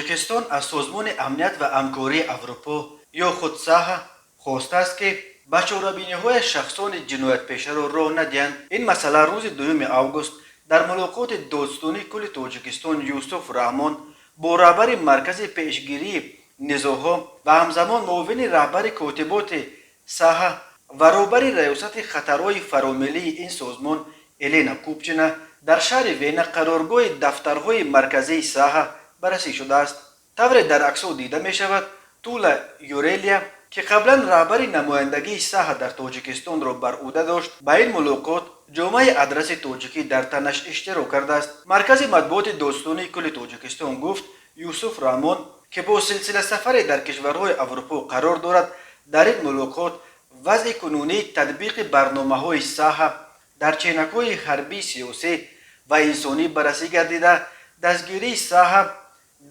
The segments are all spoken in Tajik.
Тоҷикистон аз Созмони амният ва ҳамкории Аврупо ё худ САҲА хостааст, ки ба чорабиниҳои шахсони ҷиноятпешаро роҳ надиҳанд. Ин масъала рӯзи 2 август дар мулоқоти додситонии кулли Тоҷикистон Юсуф Раҳмон бо раҳбари Маркази пешгирии низоъҳо ва ҳамзамон муовини раҳбари Котиботи САҲА ва роҳбари Раёсати хатарҳои фаромиллии ин созмон Елена Купчина дар шаҳри Вена, қароргоҳи дафтарҳои марказии САҲА, баррасӣ шудааст. Тавре дар аксҳо дида мешавад, Тула Юрелия, ки қаблан раҳбари намояндагии САҲА дар Тоҷикистонро бар ӯҳда дошт, ба ин мулоқот ҷомаи адраси тоҷикӣ дар танаш иштирок кардааст. Маркази матбуоти додситонии кулли Тоҷикистон гуфт, Юсуф Раҳмон, ки бо силсила сафаре дар кишварҳои Аврупо қарор дорад, дар ин мулоқот вазъи кунунии татбиқи барномаҳои САҲА дар ченакҳои ҳарбӣ, сиёсӣ ва инсонӣ баррасӣ гардида, дастгирии САҲА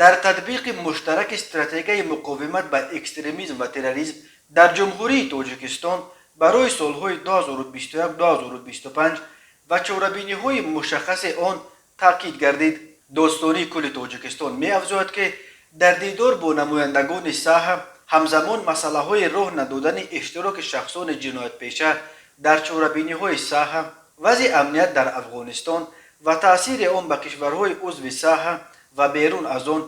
дар татбиқи муштараки стратегияи муқовимат ба экстремизм ва терроризм дар Ҷумҳурии Тоҷикистон барои солҳои 2021-2025 ва чорабиниҳои мушаххаси он таъкид гардид. Додситонии кулли Тоҷикистон меафзояд, ки дар дидор бо намояндагони САҲА ҳамзамон масъалаҳои роҳ надодани иштироки шахсони ҷиноятпеша дар чорабиниҳои САҲА, вазъи амният дар Афғонистон ва таъсири он ба кишварҳои узви САҲА ва берун аз он,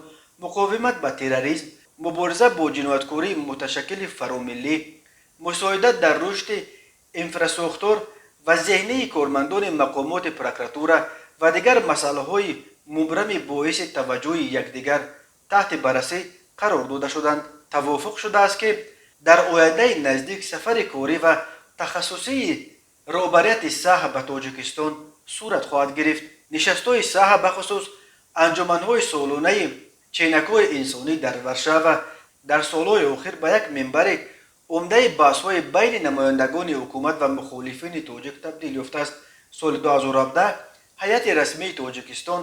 муқовимат ба терроризм, мубориза бо ҷинояткории муташаккили фаромиллӣ, мусоидат дар рушди инфрасохтор ва зеҳнии кормандони мақомоти прокуратура ва дигар масъалаҳои мубрами боиси таваҷҷӯҳи якдигар таҳти баррасӣ қарор дода шуданд. Тавофуқ шудааст, ки дар ояндаи наздик сафари корӣ ва тахассусии роҳбарияти САҲА ба Тоҷикистон сурат хоҳад гирифт. Нишастҳои САҲА, бахусус анҷуманҳои солонаи ченакҳои инсонӣ дар Варшава, дар солҳои охир ба як минбари умдаи баҳсҳои байни намояндагони ҳукумат ва мухолифини тоҷик табдил ёфтааст. Соли 2017 ҳайати расмии Тоҷикистон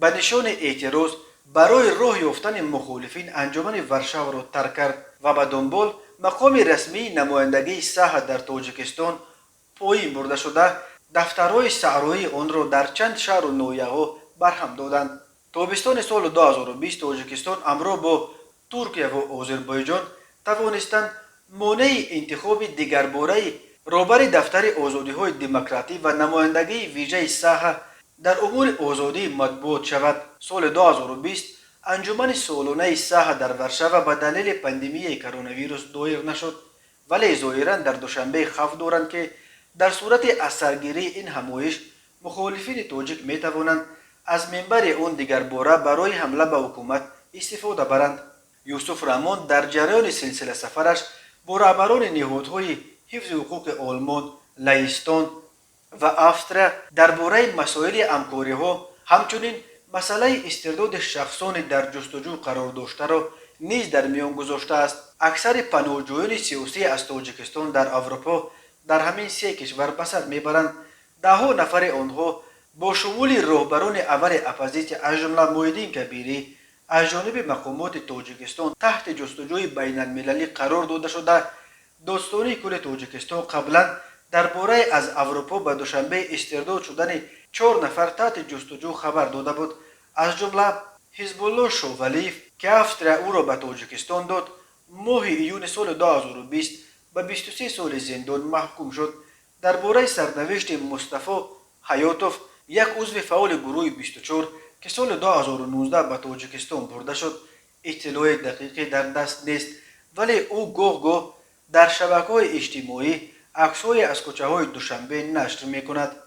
ба нишони эътироз барои роҳ ёфтани мухолифин анҷумани Варшаваро тарк кард ва ба дунбол мақоми расмии намояндагии САҲА дар Тоҷикистон поин бурда шуда, дафтарҳои саҳроии онро дар чанд шаҳру ноҳияҳо барҳам доданд. Тобистони соли 2020 Тоҷикистон ҳамроҳ бо Туркия ва Озарбойҷон тавонистанд монеи интихоби дигарбораи роҳбари Дафтари озодиҳои демократӣ ва намояндагии вижаи САҲА дар умури озодии матбуот шавад. Соли 2020 анҷумани солонаи САҲА дар Варшава ба далели пандемияи коронавирус доир нашуд, вале зоҳиран дар Душанбе хавф доранд, ки дар сурати аз саргирии ин ҳамоиш мухолифини тоҷик метавонанд аз минбари он дигарбора барои ҳамла ба ҳукумат истифода баранд. Юсуф Раҳмон дар ҷараёни силсила сафараш бо раҳбарони ниҳодҳои ҳифзи ҳуқуқи Олмон, Лаҳистон ва Австрия дар бораи масоили ҳамкориҳо, ҳамчунин масъалаи истирдоди шахсони дар ҷустуҷӯ қарор доштаро низ дар миён гузоштааст. Аксари паноҳҷӯёни сиёсӣ аз Тоҷикистон дар Аврупо дар ҳамин се кишвар ба сар мебаранд. Даҳҳо нафари онҳо, бо шумули роҳбарони аввали оппозитсия, аз ҷумла Муҳиддин Кабирӣ, аз ҷониби мақомоти Тоҷикистон таҳти ҷустуҷӯи байналмилалӣ қарор дода шуда. Додситонии кулли Тоҷикистон қаблан дар бораи аз Аврупо ба Душанбе истирдод шудани чор нафар таҳти ҷустуҷӯ хабар дода буд, аз ҷумла Ҳизбулло Шовалиев, ки Австрия ӯро ба Тоҷикистон дод, моҳи июни соли 2020 ба 23 соли зиндон маҳкум шуд. Дар бораи сарнавишти Мустафо Ҳаётов, як узви фаъоли гурӯҳи 24, ки соли 2019 ба Тоҷикистон бурда шуд, иттилои дақиқе дар даст нест, вале ӯ гоҳ-гоҳ дар шабакаҳои иҷтимоӣ аксҳое аз кӯчаҳои Душанбе нашр мекунад.